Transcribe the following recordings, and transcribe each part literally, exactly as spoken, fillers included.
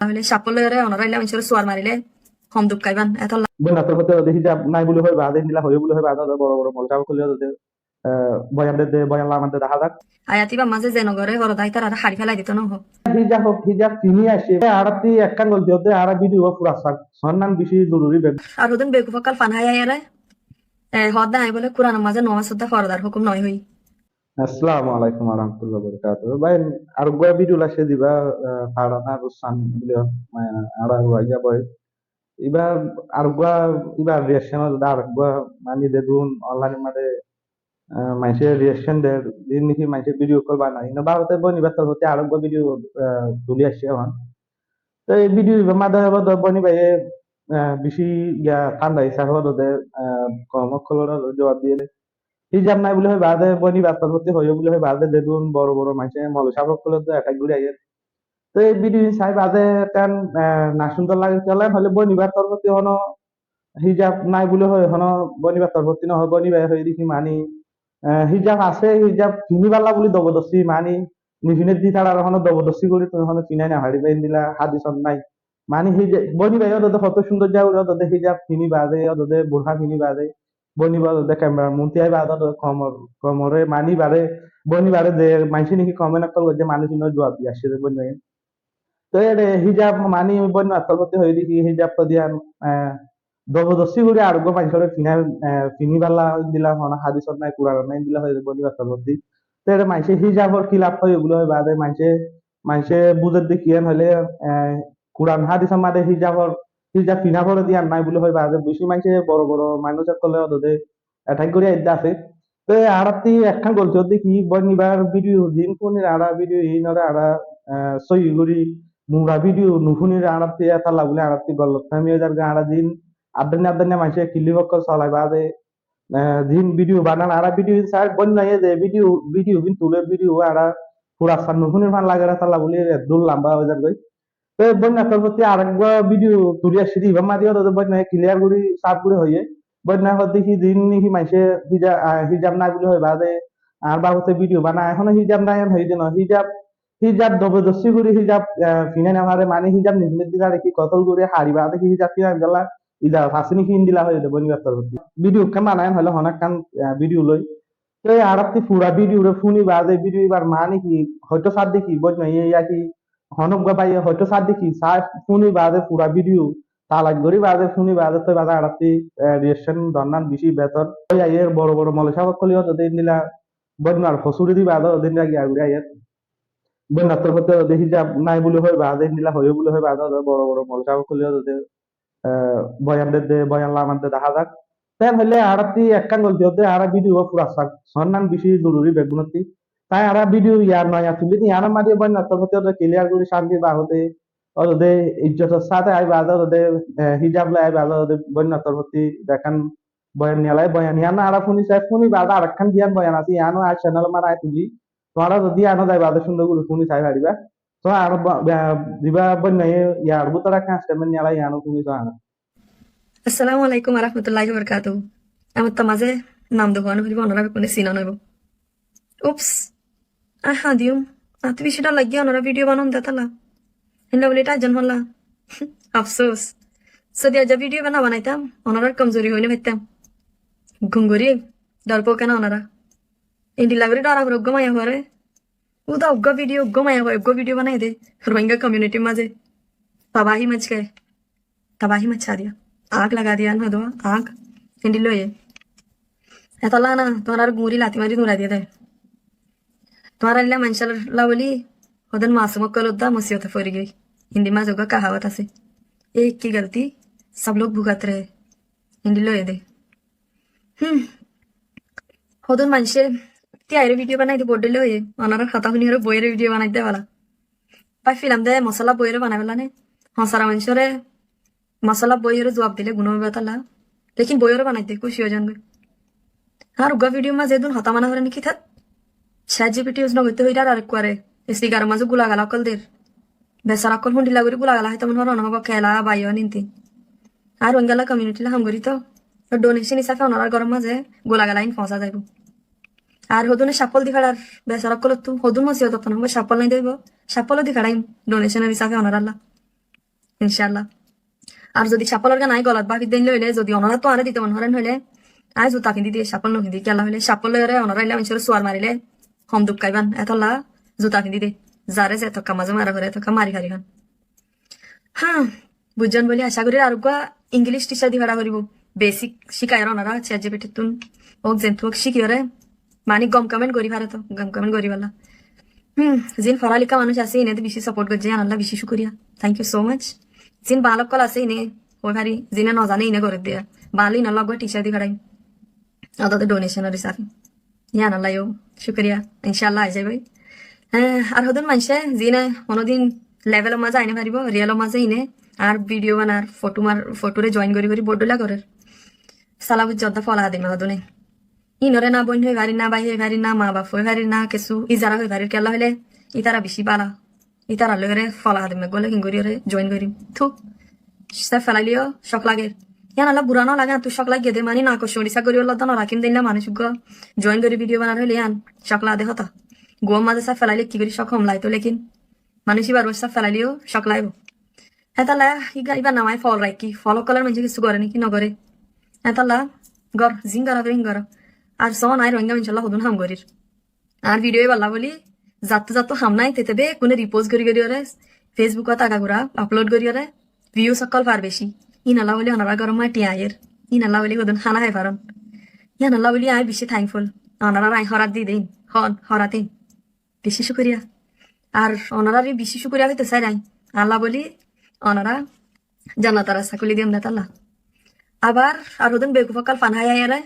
Tahóle sappol loiyóre onorá illa maincóre suar marile hom duk faiban, etolla. Boinnar torfóttu de hijab nai buli hoi baade, endilla hoiye buli hoi baade, boro boro moulovi sáb ókkole de, eh, boyan de, de boyan lamar de dahá zar. Ayat ibar maze ze no gore, horoda itarare hári félai dito no ho. Hijab, hijab fini aiccé. Añárattú ekkán golti ódde, añára video fura sar. Sonnan beci zoruri beg. Ar hodún bekuf ókkol fan hái aiyóre, eh, hoódde añí bóle Kuranor maze no asé de horodar hukum no hoi. Assalamu alaikum wa rahmatullahi wa barakatuhu. Bái, areggwá video laiccé diba, eh, Farhana Russan buli, eh, añára Ruáingga boi. Iba areggwá, iba reaction ódde areggwá, mani dedún online maze, eh, maincé reaction der, din niki maincé video ókkol banai. Ino babote boin ibar torfóttu areggwá video, eh, tuli aiccé ehón. Te ei video ibar maze hoó de boin ibaye, eh, beci, ya, tánda hísafe hoó de, eh, koum ókkolore juwab diye de. Hijab nai buli hoi baade, boin ibar torfóttu hoiye buli hoi baade, dedún boro boro maincé moulovi sáb ókkole de attack gori aiyer. Te ei video sai baade ekkán, eh, na cúndor lage, kiyólla hoile boin ibar torfóttu hono hijab nai buli hoi, hono boin ibar torfóttu no hoi, boin ibaye hoi de ki mani, eh, hijab asé, hijab fini balla buli zobordosti mani, nifine de tarare hono zobordosti gori tumi hono finai no fariba, endilla hádisot nai. Mani hijab, boin ibaye hoó de hoto cúndor za gori hoó de hijab fini baade, hoó de burka fini baade, boin iba de camera muúntu aibá de komor, komore mani bare, boin ibare de maincé niki comment ókkol goijjé manúic ino juwab di aiccé de boin ibaye. Te ede hijab mani boinnar torfóttu hoi de ki hijab to diyan, eh, zobordosti gori areggwá maincóre fina, eh, fini balla endilla hono hádisot nai, Kuranot nai, endilla hoi de boin ibar torfóttu. Te ede maincé hijabor kilaf hoi buli hoi baade maincé maincé buzé de ki, en hoile, eh, Kuran hádisor maze hijabor, hijab fina fore de iyan nai buli hoi baade beci maincé boro boro manúic ókkole hoó de attack gori aidde asé. Te añárattú ekkán golti ódde ki, boin ibar video din funir añára video inore añára, eh, sóiyi gori mura video no funir añárattú, etolla buli añárattú golotfahmi ói zargói. Añára din addainna addainna maincé clip ókkol solai baade, eh, zin video banan, añára video in sai boinnaye de video, video bin tule video añára fura san no funir fan lage, etolla buli eddur lamba ói zargói. Te boinnar torfóttu areggwá video tuli aiccé de, ibar maze hoó de boinnaye clear gori saf gori hoiye. Boinnaye hoó de ki din niki maincé hija-, ah, hijab nai buli hoi baade añár babote video banai, hono hijab nai en hoi de no, hijab hijab zobordosti gori hijab, eh, finai no fare, mani hijab nifine de tarare ki kotol gori hári baade ki hijab finai balla ijazot asé niki endilla hoi de boin ibar torfóttu. Video ekkán banai hoile hono ekkán, eh, video loi. Te añárattú fura video re funi baade video ibar mani ki hoito sar de ki boinnaye ya ki hono uggwá báiye hoito sar de ki sai funi baade fura video talac gori baade funi baade toi baade añárattú, eh, reaction donnan beci betor. Toi aiyer boro boro moulovi sáb ókkole hoó de endilla boinnar hosuri di baade endilla giya gori aiyer. Boinnar torfóttu de hijab nai buli hoi baade, endilla hoiye buli hoi baade, boro boro moulovi sáb ókkole de, eh, boyan de, de boyan lamar de dahá zar. Te hoile añárattú ekkán golti ódde, añára video fura sar, sonnan beci zoruri beggúnottú. Te añára video ya noya tuli de, iyanor maze boinnar torfóttu de clear gori santi babote, hoó de ijjotor sáte ai baade, hoó de, eh, hijab loi ai baade, hoó de boinnar torfóttu ekkán boyan niyalai, boyan iyan añára funi sai, funi baade arekkán diyan boyan asé, iyan añár channel or maze ai tuli. Tuáñra zodi iyan zai baade cúndor gori funi sai fariba. To ar ba-, ba-, diba boinnaye iyar bútore ekkán statement niyalai, iyan funi sai. Assalamu alaikum wa rahmatullahi wa barakatuhu. Amar to maze nam de hono foribo, onora bekkune sino no hoibo. Ups. Añí hañdiyum. Añáttu beci dhor lage, onora video banon de tolla. Héndilla buli thaijjon holla. Afsus. Zodi aijja video bana banaitam, onorar komzori hoi no faitam. Gom gori, dhor fo kena onora. Endilla gori dhora fore uggwá maiyafuare. Uda uggwá video, uggwá maiyafuare, uggwá video banai de. Rohingya community r maze. Tabahi mach gaye. Tabahi machá diya. Aag laga diya na do, aag. Héndilla óiye. Etolla na, tuáñrar guri lati mari durai diye de. Tuáñrar illa maincólla buli, hodún masum ókkol udda musibot fori giyói. Hindi maze uggwá kahawat asé. Ek ki galti, sab log bhugtat rahe. Héndilla óiye de. Hmm. Hodún maincé, ti aire video banai de bodde óiye. Onorar hotá huni hore boiyore video banai de bala. Bái filam de mosola boiyore banai bala ne. Honsara maincóre mosola boiyore zuab dile guna óibo tolla. Lekin boiyore banai de kúci ói zan goi. Ar uggwá video maze zedún hotá mana fore niki tat. Chat G P T use no goitte hoitar arekkuare. Speaker or maze gula gala ókkol der. Besara ókkol héndilla gori gula gala háito mone hor no hobo kela baiyo ninti. Ar Rohingya community la ham gori to. To donation hisafe onorar goror maze gula gala in foñsa zaibo. Ar hodune sappol di ferar besara ókkolottu hodun musibot ottu no hobo sappol nai de óibo. Sappol di feraim donation or hisafe onoralla. Incálla. Ar zodi cappolor gán aññí golot báfi dé óile, zodi onoráttu añáre dito mone hoiren óile, aññí zuta findi diyé, cappol no findi. Kiyólla hoile cappol loiyóre onorá illa maincóre suar marile hom duk faiban. Etolla zuta findi dé. Zare ze tokka mazé mara fore, tokka mari fari fán. Há, buijjón buli acá gorir. Ar uggwá English teacher di fara foribo. Basic cíkaiyóre onorá ChatGPT ttún ók, zettú ók cíkiyóre, mani gom comment gori fare to, gom comment gori falla. Hum, zin fora liká manúic asé, ine de beci support goijjé, yíanolla beci cúkuriya. Thank you so much. Zin bañl ókkol asé, ine hoi fari, zine no zane, ine gorí diya. Bañl inolla uggwá teacher di faraiyum. Adade donation or hisabe. Yíanolla yó cúkuriya. Incálla aái zaiboi. Eh, ar hodún maincé zine honodin level or mazé aini faribo, real or mazé ine, ar video banar, photo mar, photo re join gori gori boddúla gorer. Sala buijjó de fola adima hodúne. Inore na boin hoi fari, na bái hoi fari, na ma baf hoi fari, na kessú izara hoi fari, kiyólla hoile itara beci bála. Itarallói ore fola adima gole kin gori ore join gorim. Thu, sef felaile yó cók lager. Yíanolla bura no lage, añáttu cók lage de, mani na kocci gori sak gori olla dóno rakim de, illa manúic uggwá join gori video banar hoile yían cók lage de hotá. Guwar mazé sef felaile ki gori cók hom lage to, lekin manúic ibar uore sef felaile yó cók laibo. Etolla iga-, ibar nam aññí fol rakí, fol ókkolor maincé kessú gore né ki no gore. Etolla gor, zin gora fore ín goro. Ar só, aññí Rohingya maincólla hodún ham gorir. Añár video ibálla buli, zattu zattu ham nái, tete bekkúne repost gori gori ore, Facebook ot aga gura upload gori ore, views ókkol far beci. Inolla buli onorá góror mazé tiañ ayer. Inolla buli hodún hána hái faron. Yíanolla buli aññí beci thankful. Onoráre aññí horat di dein, hon, horat dein. Beci cúkuriya. Ar onoráre beci cúkuriya hoito sair aññí. Allah buli onorá jannator rasta kúli diyum de tolla. Abar ar hodún bekuf ókkol fan hái aiyóre,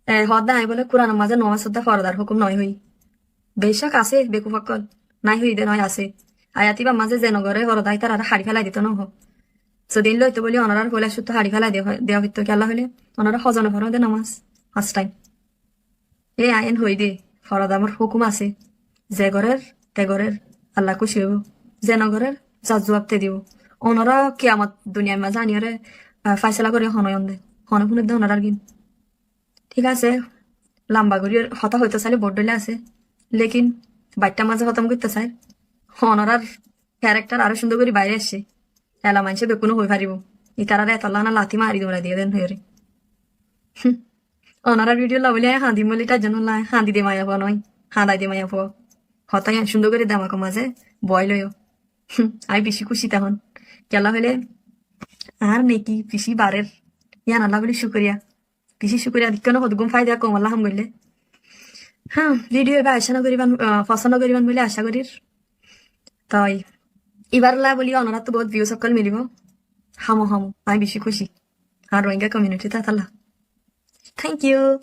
e, hoódde aññí bóle Kuranor mazé nomás foddá forodar hókum noó hoi. Becók asé bekuf ókkol, nái hoi de noó, asé. Ayat ibar mazé ze no gore foroda, ítarare haçi félai dito no hoó. Zodi éilla óito bóli onorár foila cúttu haçi félai de-, deya foitto, kiyólla hoilé onorá hoza no foró de nomás fañs thaim. E aññí en hoói de, forodar hókum asé. Ze gorér, te gorér, Allah kúci óibo. Ze no gorér, zar zuab te dibo. Onorá kiyamot duniyair mazé aníyore, ah, fáisala gorí hone óiyon de. Hone fúnedde onorár gín. Thík asé, lamba gorí hotá hoitó sailé bout dhoilla asé. Lékin baiththár mazé hótom goittó sair. Onorár character aró cúndor gorí bairé aiccé. Ela maincé bekkúne hoi faribó. Itaráre etolla na lati mari dórai diyé den hoiyóre. Hum. Onorár video lla bóli aññí hañdim bóli thaijjón, lla hañdi de maiyafua noó, hañdai de maiyafua. Hotá yián cúndor gorí demakor mazé boái loiyó. Hum, aññí bicí kúci tahón. Kiyólla hoilé añár neki bicí barer. Yíanolla bóli cúkuriya. Bicí cúkuriya, dikká no hodún faida koum olla ham goillé. Há, video ibá acá no goriban, ah, fosón no goriban bóli acá gorir. Toi, ibálla bóli onoráttu bout views ókkol milibó. Hámo hámo, aññí bicí kúci. Ar Rohingya community tátolla. Thank you.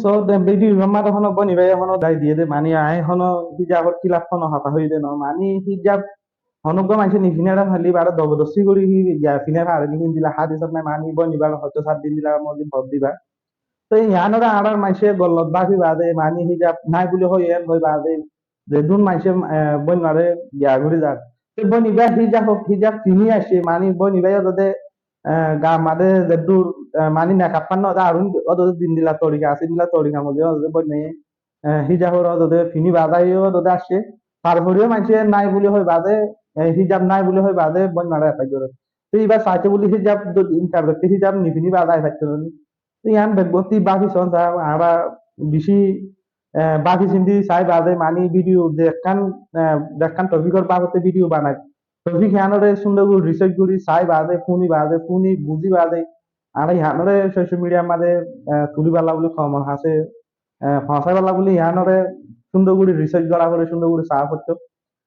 So, the video ibár mazé hono bóni bái hono dai diyé de, mani aññí hono hijabor kilaf hono hotá hoiyí de no, mani hijab honó uggwá maincé nifiné de hoilé ibáre zobordosti gorí hí, ya, finé fare ni, híndilla hadis ot nái, mani bóni bái hoito sar din dilla mozin hor diba. Toi yiánore añárar maincé golot báfi baade, mani hijab nái buli hoi, en hoi baade, zedún maincé, eh, bóin ibáre ya gorí zar. Toi bóin ibá hijab, hijab fini aiccé, mani bóin ibá yó zodi, eh, gar mazé zedún, eh, mani makeup fán no de, ar un, ó zodi din dilla torika asé, dilla torika mozin ó zodi bóin ibá eh, hijab ore zodi fini baade yó zodi aiccé, tarfore yó maincé nái buli hoi baade, eh, hijab nái buli hoi baade bóin ibáre attack gorer. Toi ibá saité buli hijab zodi inkar goitte, hijab nifiní baade ai faitto no ni. Toi yián beggúne báfi son, añára bicí, eh, báfi sindi sai baade mani video de ekkán, eh, de ekkán topic or babote video banai. Topic yiánore cúndor gorí research gorí sai baade, fúni baade, fúni buzí baade, añára yiánore social media r mazé, eh, tulíballa buli koumor hañsé eh, foóñsaibálla buli yiánore cúndor gorí research gorá foré, cúndor gorí saá foré.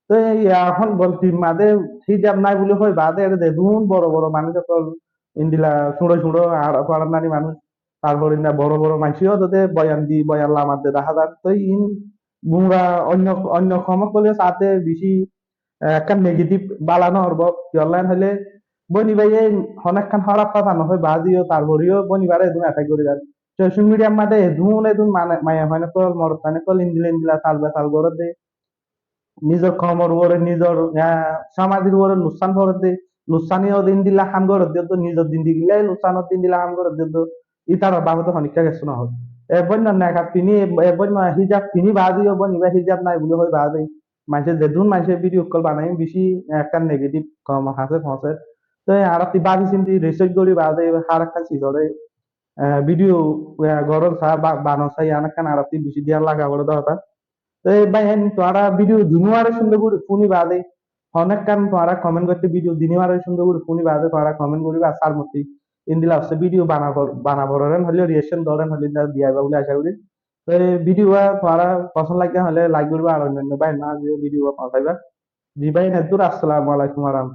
Toi ehón goltir mazé hijab nái buli hoi baade ere zedún boro boro manúic ókkol endilla cúñço cúñço ar foran nani manúic, tarfore endilla boro boro maincé yó zodi boyan di, boyan lamar de dahá zar. Toi iín gumra oinno, oinno koum ókkol saáte bicí, eh, ekkán negative bála no óibo. Kiyólla hoilé bóin ibáye hono ekkán hóraf hotá no hoi baade yó, tarfore yó bóin ibáre edún attack gorí zar. Social media r mazé edún edún mane, maiyafuain ókkol, morotfuain ókkol endilla endilla tal betal gorédde. Nizor koumor uore, nizor, ah, somajor uore luksán gorédde. Luksán ódde endilla ham gorédde, nizor zindigi loi luksán ódde endilla ham gorédde. Ítarar babote honikka kessú no hoó. E bóin no nekab fini, e bóin no hijab fini baade yó, bóin ibá hijab nái buli hoi baade. maincé zedún maincé video ókkol banai beci ekkán negative comment asé, fosé. Toi añárattú bábi sinti research gorí baade hár ekkán sizore, eh, video, eh, goron sa ba-, banon sa, yián ekkán añárattú beci diyan laga foré de hotá. Te bái, en tuáñra video dinware cúndor gorí fúni baade, honekkán tuáñra comment goittó video dinware cúndor gorí fúni baade tuáñra comment goríba, sar moti endilla ossé video bana for-, bana forer hoile, reaction dorer hoile endilla diyaiba buli aca gorí. Te video wa tuáñra fosón lage hoile like goríba, ar onno onno bái na je video wa fosaiba. Ji bái, en eddur, assalamu alaikum wa rahmatullahi.